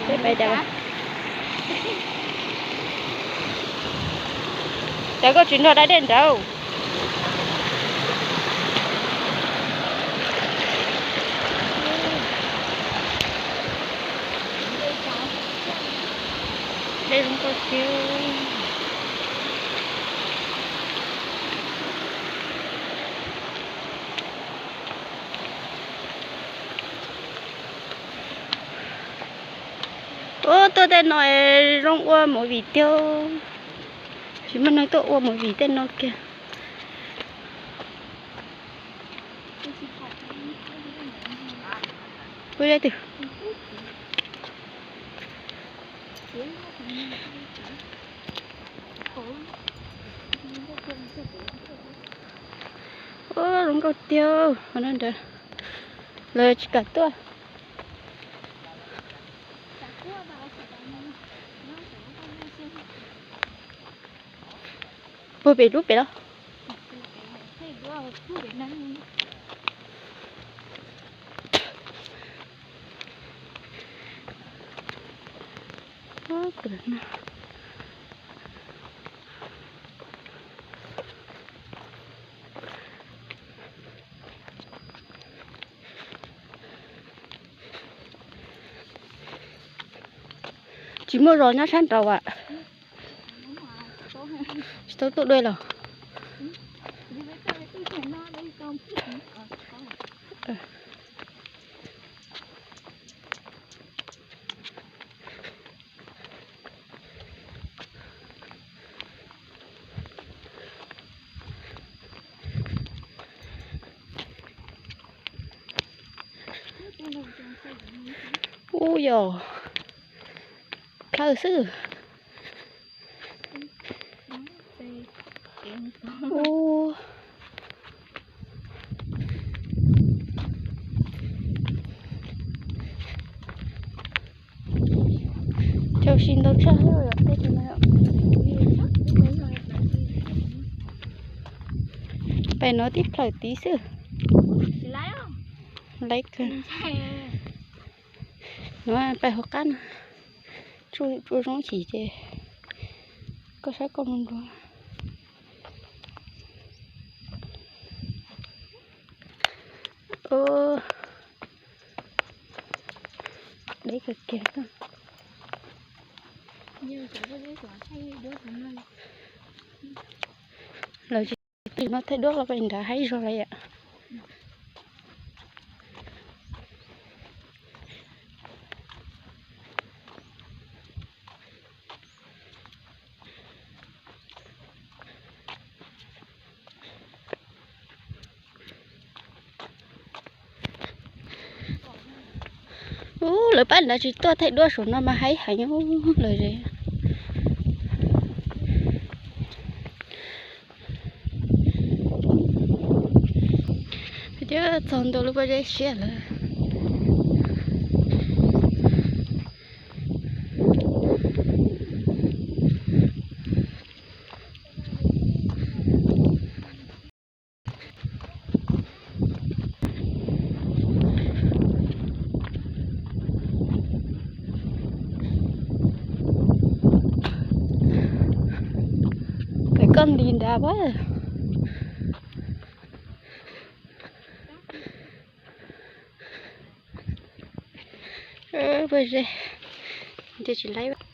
Peb pais cas? Cas koj tsis nrog da dej nrad? Dej zoo nkauj tiag. Ub, tuaj tej no zoo ua movie tiag. Tsis muaj neeg tuaj ua movie tej no kiag. Kuv zeb twg? Ub, zoo nkauj tiag. Qhov no ntawd lawv tsis kam tuaj. Puag pem lub pem los? Tsis muaj zos nyob sab nraud as. Tsis tau tuaj dua los? Ub, yog plhaw xwb. Ub, chaw si ntau tshaj. Pem no tib plhaw tid xwb. Laiv kawg. No pem hauv qab no. Tsuj tsuj zoo chim ces koj saib koj mus nrog. Deb kawg kiag. Lawv tsis, no thaij duab los pem nrad haib zog lawm yom. Ub, lawv pab nrad tsis tuaj thaij duab saum no mas haib heev lawm. Twb txog ntua lub pob zeb siab lawm. Pem koj nti nrad pab. Pob zeb, nti tsis laib.